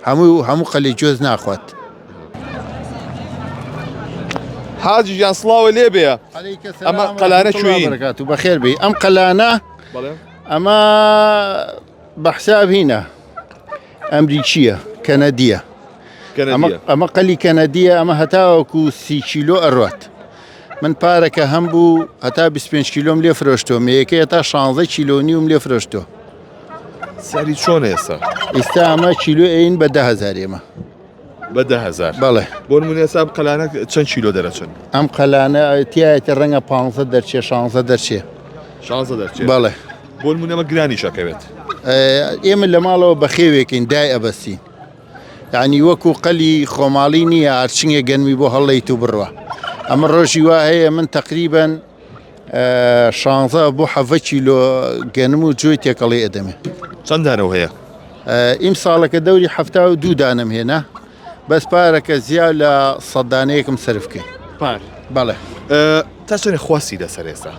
هەموو هەموو قەلی گوێز ناخوات. حاجی گیان سڵاوە لێ بێ ئەمە قەلانە کوێین؟ بەرەکات و بەخێر بێی ئەم قەلانە ئەمە بە حساب هینە ئەمریکییە کەنەدیە ئەمە قەلی کەنەدیە ئەمە هەتاوەکو سی کیلۆ ئەڕات من پارەکە هەم بوو هەتا 25 کیلۆم لێ فرۆشتۆ مەیەکەی هەتا 16 کیلۆ نیوم لێ فرۆشتۆ سەری چۆن ئێستا ئێستا ئەمە کیلۆ ئەین بە دههزار ئێمە بە دههزار بەڵێ بۆ نمونە ئێستا ئەم قەلانە چەند کیلۆ دەرەچن ئەم قەلانە تایەتە ڕەنگە 15 دەرچێ 16 دەرچێ 16 دەرچێ بەڵێ بۆ نمونە ئەمە گرانیش ئەکەوێت ئێمە لە ماڵەوە بەخێوێکین دای ئەبەستین یعنی وەکو قەلی خۆماڵی نییە ئارچنگێ گەنمی بۆ هەڵیت و بڕوە ئەمە ڕۆژی وا هەیە من تقریبن شانزە بۆ حەڤە کیلۆ گەنم و جۆی تێکەڵی ئەدەمێ. چەند دانەو هەیە؟ ئیم ساڵەکە دەوری 72 دانەم هێنا بەس پارەکە زیا لە سەدانەیەکم سەرف کرد. پار بەڵێ. تا چەندێ خواستی لەسەر ئێستا؟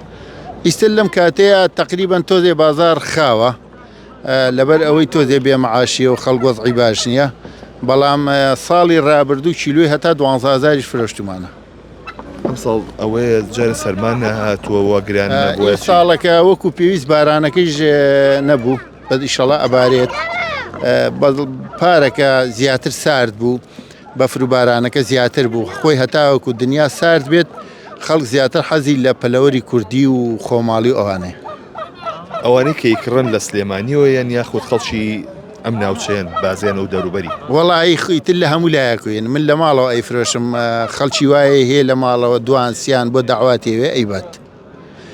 ئیستر لەم کاتەیە تقریبان تۆزێ بازار خاوە لەبەر ئەوەی تۆزێ بێ معاشیە و خەڵک وەزعی باش نییە بەڵام ساڵی رابردوو کیلۆی هەتا دوانزە هەزاریش فرۆشتومانە. ئەمساڵ ئەوەیە جارێ سەرما نەهاتووە وا گران نەبووە چی؟ ساڵەکە وەکو پێویست بارانەکەیش نەبوو بەس ئیشەڵا ئەبارێت پارەکە زیاتر سارد بوو بەفر و بارانەکە زیاتر بوو خۆی هەتاوەکو دنیا سارد بێت خەڵک زیاتر حەزی لە پەلەوەری کوردی و خۆماڵی و ئەوانەیە. ئەوانەی کە ئیکڕن لە سلێمانیەوە یان یاخود خەڵکی ئەم ناوچەیەن بازیان و دەوروبەری؟ وەڵایی ئیتر لە هەموو لایەکوین من لە ماڵەوە ئەیفرۆشم خەڵکی وایە هەیە لە ماڵەوە دوان سیان بۆ داواتێوێ ئەیبات.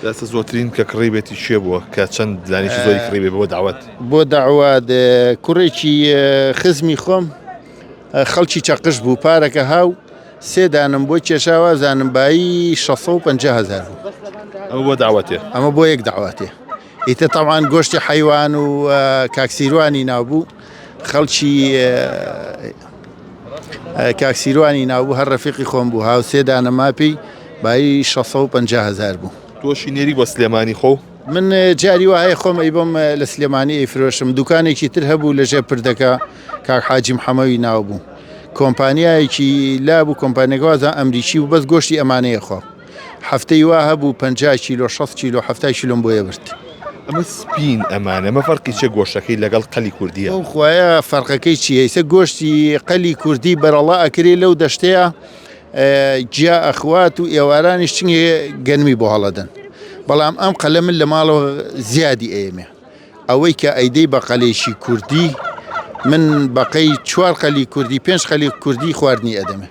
دەستە زۆرترین کە کڕی بێتی کێ بووە کە چەند دانێکی زۆری کڕی بێ بۆ داوات؟ بۆ داوات کوڕێکی خزمی خۆم خەڵکی چەقش بوو پارەکە هاو سێ دانم بۆ کێشا وازانم بایی 650 هزار بوو. ئەمە بۆ داواتێ؟ ئەمە بۆ یەک داواتێ. ئیتر تەبعەن گۆشتی حەیوان و کاک سیروانی ناوبوو خەڵکی کاک سیروانی ناوبوو هەر ڕەفیقی خۆم بوو هاوسێ دانە ماپی بایی 650 هزار بوو. تۆشی نێری بۆ سلێمانی خۆ؟ من جاری وا هەیە خۆم ئەیبەم لە سلێمانی ئەیفرۆشم دوکانێکی تر هەبوو لە ژێر پردەکە کاک حاجی محەمەوی ناو بوو کۆمپانیایەکی لابوو کۆمپانیەکە وازان ئەمریکی بوو بەس گۆشتی ئەمانەیە خوا. هەفتەی وا هەبوو 50 کیلۆ 60 کیلۆ 70 کیلۆم بۆیە برد. ئەمە سپین ئەمانە ئەمە فەرقی چیە گۆشتەکەی لەگەڵ قەلی کوردیە؟ ئەو خوایە فەرقەکەی چیە ئیسە گۆشتی قەلی کوردی بەرەڵا ئەکرێ لەو دەشتەیە گیا ئەخوات و ئێوارانیش چنگێ گەنمی بۆ هەڵەدەن بەڵام ئەم قەلە من لە ماڵەوە زیادی ئەیەمێ ئەوەی کە ئەیدەی بە قەلێکی کوردی من بەقەی چوار قەلی کوردی پێنج قەلی کوردی خواردنی ئەدەمێ.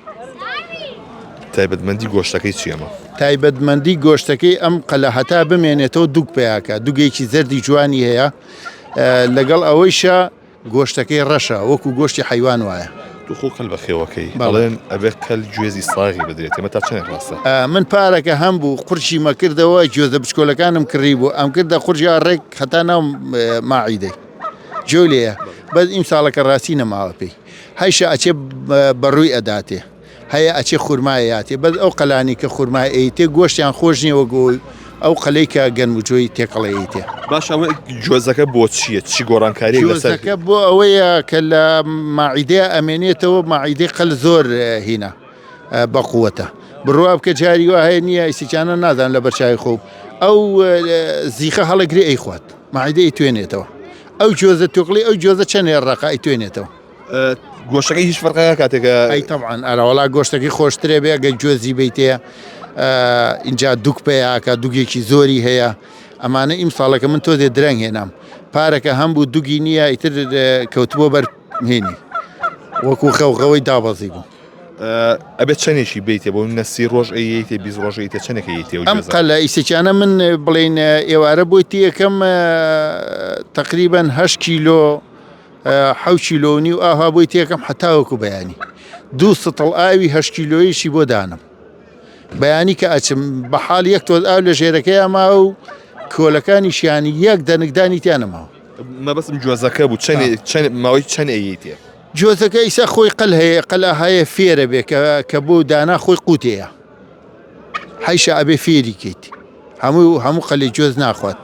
تایبەتمەندی گۆشتەکەی چیە ئەمە؟ تایبەتمەندی گۆشتەکەی ئەم قەلە هەتا بمێنێتەوە دوگ پیاکە دوگێکی زەردی جوانی هەیە لەگەڵ ئەوەیشە گۆشتەکەی ڕەشە وەکو گۆشتی حەیوان وایە. توخۆ قەل بەخێوەکەی ئەڵێن ئەبێ قەل گوێزی ساغی بدرێت ئەمە تا چەندێک ڕاستە؟ من پارەکە هەم بوو قورشی مەکردەوە گوێزە بچکۆلەکانم کڕی بوو ئەم کردە قورجیا ڕێک هەتا ناو ماعیدەی گوێ لێیە بەس ئیمساڵەکە ڕاستی نەماوە پێی هەیشە ئەچێ بەڕووی ئەداتێ. هەیە ئەچێ خورمای یاتێ بەس ئەو قەلانی کە خورمای ئەیتێ گۆشتیان خۆش نییە وەک ئەوەی ئەو قەلەی کە گەنم و جۆی تێکەڵی ئەیتێ. باشە ئەوە گوێزەکە بۆ چییە چی گۆڕانکاریەک لەسەر گوێزەکە بۆ ئەوەیە کە لە ماعیدەیە ئەمێنێتەوە ماعیدەی قەل زۆر هینە بەقوەتە بڕوا بکە جاری وا هەیە نییە ئیسیچانە نازان لە بەرچوی خۆ ئەو زیخە هەڵەگرێ ئەیخوات ماعیدە ئەیتوێنێتەوە ئەو گوێزە تۆکڵی ئەو گوێزە چەندێ ڕەقە ئەیتوێنێتەوە. گۆشتەکەی هیچ فەرقە کاتێکە ئەی تەبعەن ئەرەوەڵا گۆشتەکەی خۆشترێ بێ گە گوێزی بیتێ اینجا دوک پیاکە دوگێکی زۆری هەیە ئەمانە ئیم ساڵەکە من تۆزێ درەنگ هێنام پارەکە هەم بوو دوگی نییە ئیتر کەوتبووە بەر هێنی وەکو خەوغەوەی دابەزی بوو. ئەبێت چەندێکی بیتێ بۆ نەسی ڕۆژ ئەیتێ 20 ڕۆژ ئەیتێ چەندێک ئەیتێ ئەم قەلە ئیسەکیانە من بڵین ئێوارە بۆی تیەکەم تقریبا 8 کیلۆ حەو کیلۆ و نیو ئاوا بۆی تێکەم حەتاوەکو بەیانی دوو سطڵ ئاوی هەشت کیلۆیشی بۆ دانم بەیانی کە ئەچم بە حاڵ یەک تۆز ئاو لە ژێرەکەیا ماوە و کۆلەکانیشیان یەک دەنکدانی تیا نەماوە. مەبەستم گوێزەکە بوو چەند چەند ماوەی چەند ئەیەیتێ؟ گوێزەکە ئیسا خۆی قەل هەیە قەلا هەیە فێرە بێ کە کە بۆ دانا خۆی قوتەیە حەیشە ئەبێ فێری کەیت هەموو هەموو قەلێ گوێز ناخوات.